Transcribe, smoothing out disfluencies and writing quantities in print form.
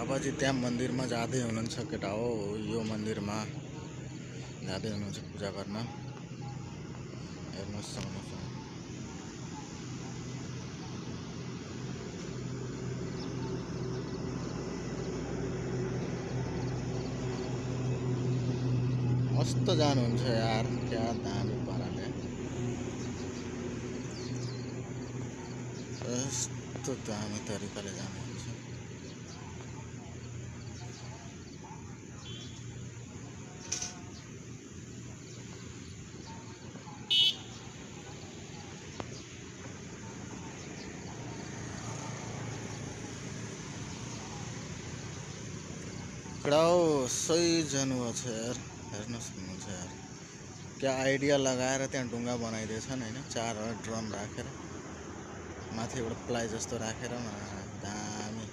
बाबाजी त्यहाँ मन्दिरमा जाँदै हुनुहुन्छ केटा हो। यो मन्दिरमा जाँदै हुनुहुन्छ पूजा गर्न। हेर्नुहोस् आउनुहोस्। मस्त जानुहुन्छ यार, क्या दामी पाराले, यस्तो दामी तरिकाले जानुहुन्छ। क्रौ सही जानुभएको छ यार, हेर्न सक्नुहुन्छ यार। क्या आइडिया लगाएर त्यहाँ ढुङ्गा बनाइदिएछन् होइन, 4 ड्रम राखेर माथिबाट प्लाइ जस्तो राखेर दामी